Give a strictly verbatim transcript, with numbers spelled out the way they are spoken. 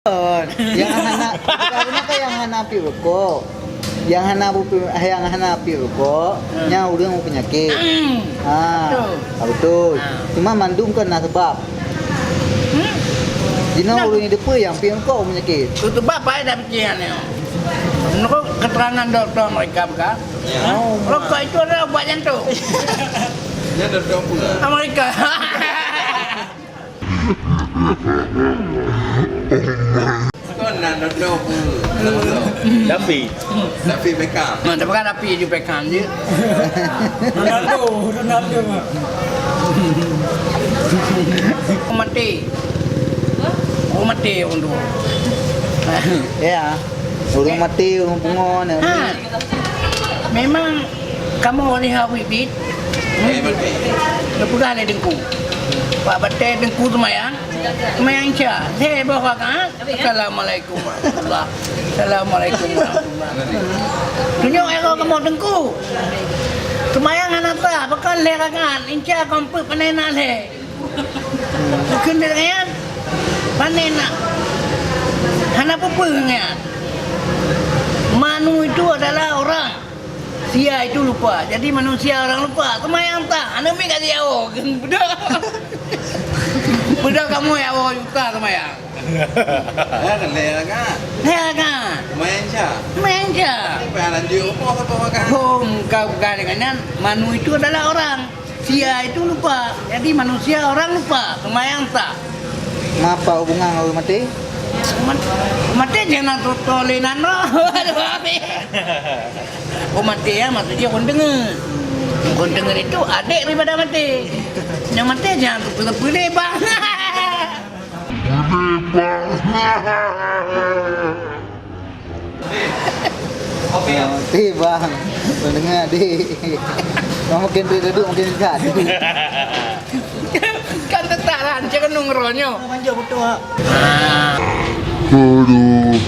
Nyang hana, nyang hana piep rukok. Nyang hana bupi-, nyang hana piep rukok, hmm, nyan ureueng peunyakét. Hmm. Ha. Betul. Ha, betul. Ha. Cuma mandum kan na sebab. Hmm. Jinoe ureueng nyang teupeu nyang piep rukok peunyakét. Sebab baik dah pikiran ni. Menurut keterangan doktor mereka bukan, ya, oh, rokok itu adalah ubat jantung. Ya, doktor apa? Amerika. Kon nan dodok. David. David Beckham. Nah, tapi kan David ju Beckham je. Ronaldo, Ronaldo. Mati. Oh, mati orang tu. Ya. Ureueng mati, ureueng pungo, nah. Ha. Memang kamoe oleh hak bit. Eh, betul. Geupeugah lé Teungku. Bak batèe Teungku seumayang, seumayang Isya. Lhèe boh rakaat, assalamualaikum warahmatullah. Assalamualaikum warahmatullah. Tunyok ego kamoe Teungku. Seumayang hana sah, pakon lhèe rakaat, Isya kon peuet pané na lhèe. Bukon lé nyan, pané na. Hana peue-peue nyan. Manu itu adalah orang. Sia itu lupa. Jadi manusia orang lupa. Seumayang sah. Hana mi ka siawo. Beudôh. Beudôh kamoe ya Allah juta seumayang. Ya, kan lhèe rakaat. Lhèe rakaat. Seumayang Isya. Seumayang Isya. Tapi lanjut apa, apa makan? Hom, kau bukan dengan nyan. Manu itu adalah orang. Sia itu lupa. Jadi manusia orang lupa. Seumayang sah. Ma apa hubungan ngon ureueng maté? Mat-, maté jangan tutoh lé nan roh. Aduh, habis. Oh, maté ya, maksudnya kon deungeue. Kon deungeue itu adek daripada maté. Nyang maté jangan teupeu-teupeu lé, Bang. Oke, ya. Ti, Bang. Mendengar, Dik. Bang, makin duit duduk, makin dekat. Kan tetap lah, cek nung ronyo. Manja betul, ha. Aduh.